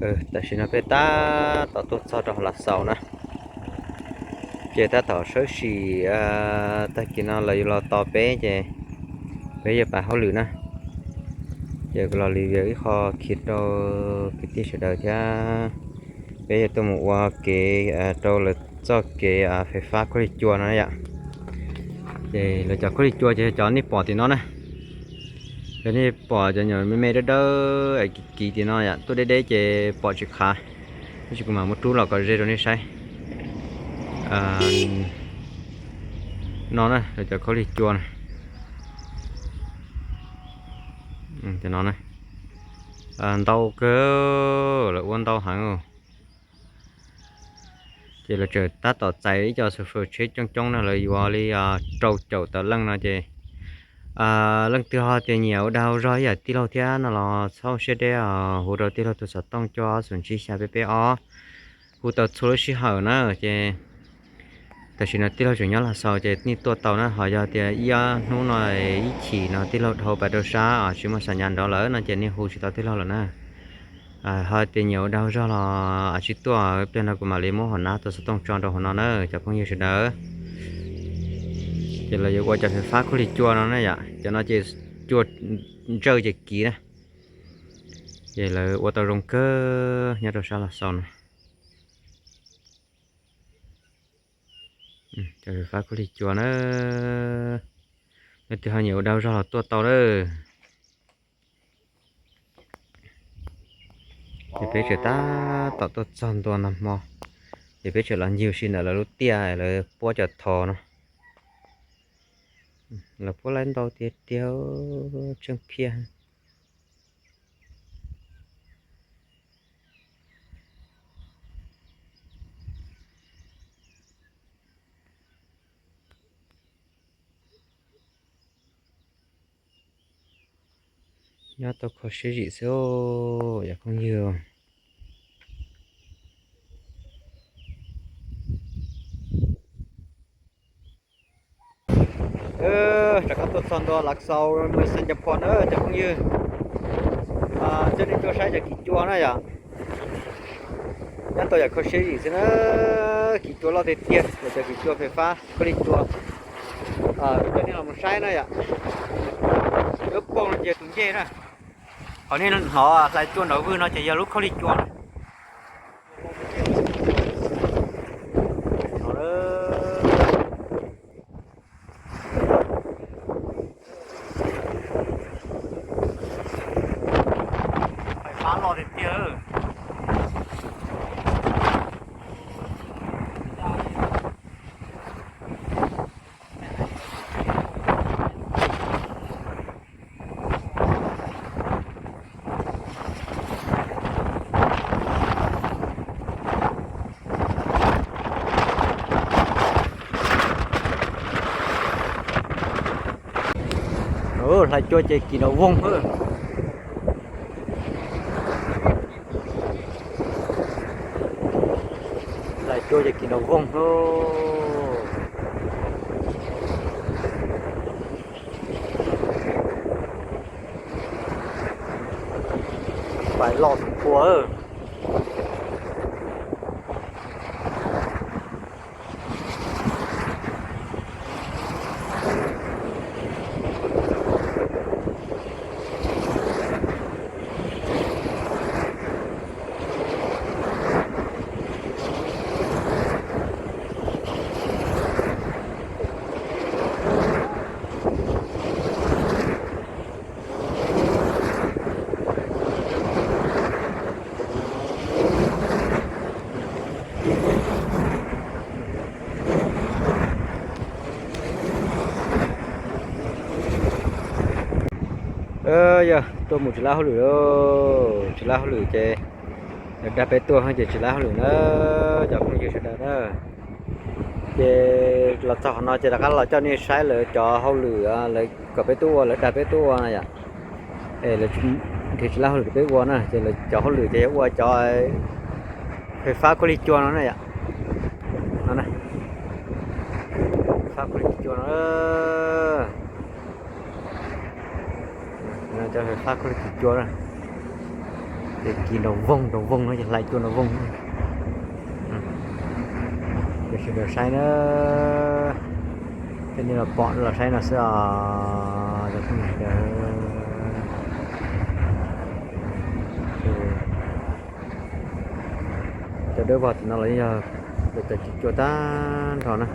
Tam sim no peb tab tom tuaj txog rau hauv Lav Xaus na, ces tab tom sawb sim, tag kis no lawv yuav los tos peb ces peb yuav pais hauj lwm na. Ces kuv los review ib qho khiv rau kwv tij sawv daws thiab. Peb yuav tuaj mus ua kev rau lawv txoj kev fais fab khaub lig cua no yom. Ces lawv cov khaub lig cua ces yog cov nej pom tim no na. Yog nej pom cov nyuam me me dawb dawb kiv kiv tim no yom, tuaj deb deb ces pom tsis khav. Tab sis kuv mam muab rub los kom ze rau nej saib. No na, lawv cov khaub lig cua na. Ntau kawg, lawv ua ntau heev. Ces lawv tseem tab tom txais ib co xu fw tsheb coob coob no, lawv yuav li rau caum tawm leej no ces leej twg ho tias nyiam ua dag ua zog ib yam tij laug thiab no los txhob siab deb, hu rau tij laug tus xov tooj cuaj ob xoom tsib xya peb peb ob. Hu tau txhua lub sij hawm na. Ces tam sim no tij laug tseem nyob Lav Xaus ces nej tuaj tau na, ho yog tias ib ob hnub no ib chim no tij laug dhau pais rau sab tsis muaj xa nyav nrov lawm no ces nej hu tsis tau tij laug lawm na. Ho tias nyiam ua dag ua zog los tsis tuaj, pliag no kuv mam li muab hauv nab tus xov tooj tso rau hauv no na cov phooj ywg sawv daws. Ces lawv yuav ua cov fais fab khaub lig cua no na yom, cov no ces cua ntsawj ces kiv na. Ces lawv ua tau zoo kawg nyob rau sab Lav Xaus no. Cov fais fab khaub lig cua na, leej twg ho nyiam ua dag ua zog los tuaj tau lawm. Ces peb tseem tab tom tuaj txog ntua nag hmo, ces peb tseem los ncig si ntawm lawv lub tiaj lawv puab cov thos no. Lawv puab laib ntau tiag tiag, tsheej phiaj. Nyob tau kho siab zim xwb os cov phooj ywg. Rov qab tuaj txog ntua Lav Xaus mus Xeev Cees Phos na cov phooj ywg. Coj nej tuaj saib cov kiv cua na yom. Nyob tau yam kho siab zim xwb na, kiv cua loj tiag tiag, cov kiv cua fais fab khaub lig cua. Coj nej los mus saib na yom. Lub poob no ces tus ncej na. Qhov nej hnov hlais cua nrov vwg no ces yog lub khaub lig cua na. Fais fab loj tiag tiag. Hlais cua ces kiv nrov voog. Hlais cua ces kiv nrov voog. Fais loj tus pua. Yog tuaj mus tsis lab hauj lwm lauj, tsis lab hauj lwm ces lawv dag peb tuaj ces tsis lab hauj lwm na, cov phooj ywg sawv daws na. Ces los txog qhov no ces rov qab los coj nej saib lawv cov hauj lwm, lawv kom peb tuaj ua, lawv dag peb tuaj ua na yom. Lawv nrhiav tsis lab hauj lwm rau peb ua na, ces lawv cov hauj lwm ces yog ua cov fais fab khaub lig cua no na yom. Fab khaub lig cua no. Cov fais fab khaub lig cua na. Ces kis nrov voog nrov voog no ces hlais cua nrov voog. Ces sawv daws saib na, cov nej los pom los saib no xwb os. Cov phooj ywg sawv daws, cov dawb vog tim no los yog cov cua tag nrho na.